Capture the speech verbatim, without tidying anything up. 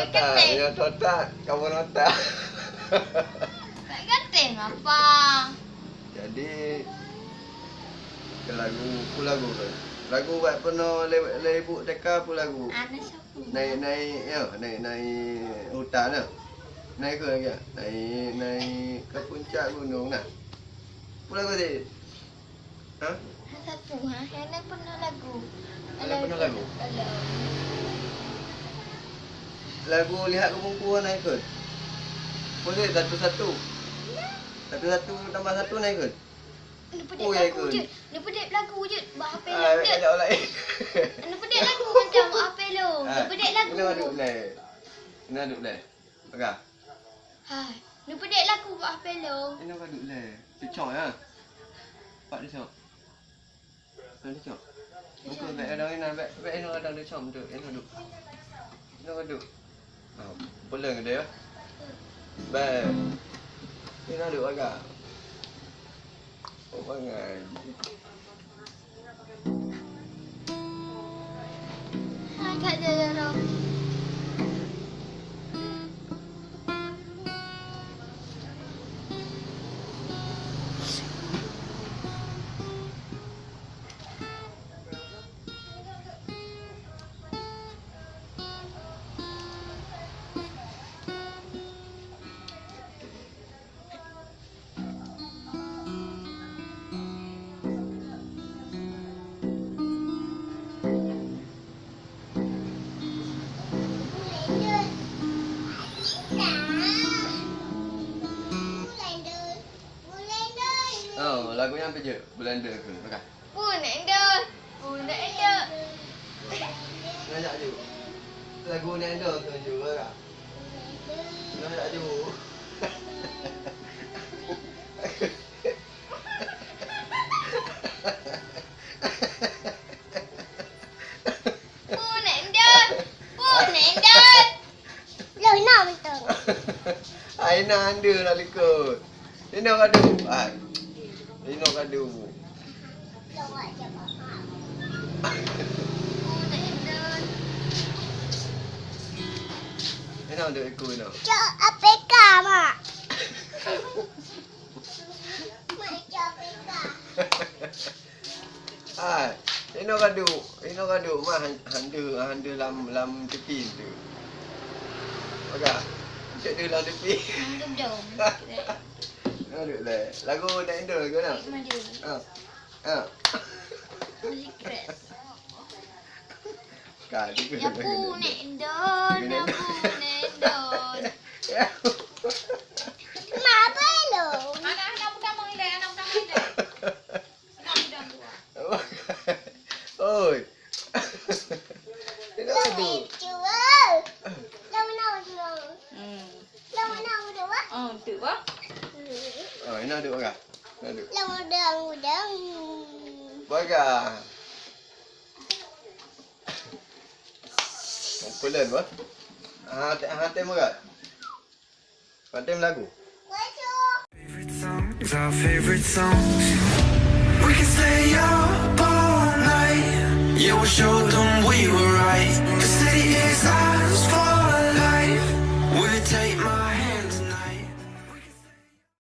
Otak, ya, otak, kawan otak. Tak ganteng apa? Jadi, ke lagu, ku lagu ke. Lagu buat pernah le, le ibu teka ku lagu. Anak siapa? Naik, naik, ya, naik, naik hutan lah. Naik ke lagi? Naik, naik ke puncak gunung nah. Ku lagu tadi. Ha? Satu, ha? Hana pernah lagu. Hana pernah lagu? Alah. Lagu lihat ke bungkôh na ikut. Boleh satu-satu. Satu-satu tambah satu na ikut. Neupeudiek lagu jeuet. Neupeudiek lagu jeuet. Bak H P lôn jeuet. Neupeudiek lagu macam bak H P lôn. Neupeudiek lagu. Ina duek lé. Ina duek lé. Peugah. Hai, neupeudiek lagu bak H P lôn. Ina ka duek lé. Teucok ya. Pak teucok. Pak teucok. Bukan bek kadang ina, bek, bek ina kadang teucok betul. Ina duek. Ina ka duek. Ah, pulang dia. Bek. Ina duek agak. Oh, bangai. Oh, lagu nyan peue jeuet? Blender ke? Peugah. Pun Endo. Pun Endo. Ngajak ju. Lagu Endo ke ju, peugah. Ngajak ju. Pun Endo. Pun Endo. Loh, ina beutôi. Ai, ina ande lam likot. Ina kadu. Ai. Ina kadu. Ina dek iku ina. Cok A P K, Mak. Mak, cok A P K. Ah, inoe ka duek, inoe ka duek mah han-, han deuh, han deuh lam, lam tepi tu. Peugah. Cek deuh lam tepi. Lam gedong. Inoe duek lé. Lagu Nek Endon lagu na? Madu. Ah. Ah. Madu kres. Ka, tiga. Ya pu Nek Endon, ya pu Nek Endon. Ya. Kenapa lo? Anak, anak muda mau ilai, anak muda mau ilai. Oi. Ina duek. Hmm. Oh, duek bah. Oh, ina duek bah. Ina duek. Bagah. Kumpulan bah. Ha, te-, ha, tem berat. Pandai lagu. Favorite songs, our favorite songs. We can stay up all night. Yeah, we'll show them we were